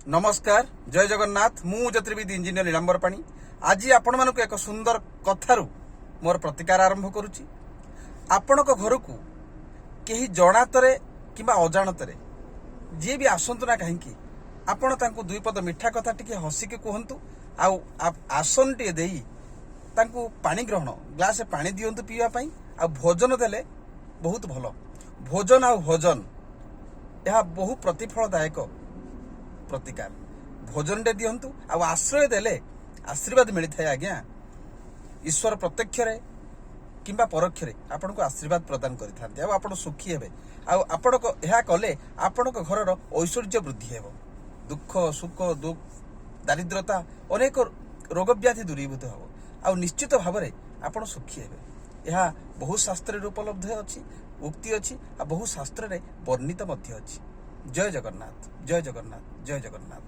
ନମସ୍କାର, ଜୟ ଜଗନ୍ନାଥ। ମୁଁ ଜ୍ୟୋତିର୍ବିଦ ଇଞ୍ଜିନିୟର ନୀଳାମ୍ବର ପାଣି। ଆଜି ଆପଣମାନଙ୍କୁ ଏକ ସୁନ୍ଦର କଥାରୁ ମୋର ପ୍ରତିକାର ଆରମ୍ଭ କରୁଛି। ଆପଣଙ୍କ ଘରକୁ କେହି ଜଣାତରେ କିମ୍ବା ଅଜାଣତରେ ଯିଏ ବି ଆସନ୍ତୁ ନା କାହିଁକି, ଆପଣ ତାଙ୍କୁ ଦୁଇ ପଦ ମିଠା କଥା ଟିକେ ହସିକି କୁହନ୍ତୁ ଆଉ ଆସନଟିଏ ଦେଇ ତାଙ୍କୁ ପାଣି ଗ୍ରହଣ ଗ୍ଲାସେ ପାଣି ଦିଅନ୍ତୁ ପିଇବା ପାଇଁ। ଆଉ ଭୋଜନ ଦେଲେ ବହୁତ ଭଲ। ଭୋଜନ ଆଉ ଭୋଜନ, ଏହା ବହୁ ପ୍ରତିଫଳଦାୟକ ପ୍ରତିକାର। ଭୋଜନଟେ ଦିଅନ୍ତୁ ଆଉ ଆଶ୍ରୟ ଦେଲେ ଆଶୀର୍ବାଦ ମିଳିଥାଏ ଆଜ୍ଞା। ଈଶ୍ୱର ପ୍ରତ୍ୟକ୍ଷରେ କିମ୍ବା ପରୋକ୍ଷରେ ଆପଣଙ୍କୁ ଆଶୀର୍ବାଦ ପ୍ରଦାନ କରିଥାନ୍ତି ଆଉ ଆପଣ ସୁଖୀ ହେବେ। ଆଉ ଆପଣଙ୍କ ଏହା କଲେ ଆପଣଙ୍କ ଘରର ଐଶ୍ୱର୍ଯ୍ୟ ବୃଦ୍ଧି ହେବ। ଦୁଃଖ, ସୁଖ, ଦୁଃଖ, ଦାରିଦ୍ରତା, ଅନେକ ରୋଗବ୍ୟାଧି ଦୂରୀଭୂତ ହେବ ଆଉ ନିଶ୍ଚିତ ଭାବରେ ଆପଣ ସୁଖୀ ହେବେ। ଏହା ବହୁ ଶାସ୍ତ୍ରରେ ଉପଲବ୍ଧ ଅଛି, ଉକ୍ତି ଅଛି ଆଉ ବହୁ ଶାସ୍ତ୍ରରେ ବର୍ଣ୍ଣିତ ମଧ୍ୟ ଅଛି। ଜୟ ଜଗନ୍ନାଥ, ଜୟ ଜଗନ୍ନାଥ, ଜୟ ଜଗନ୍ନାଥ।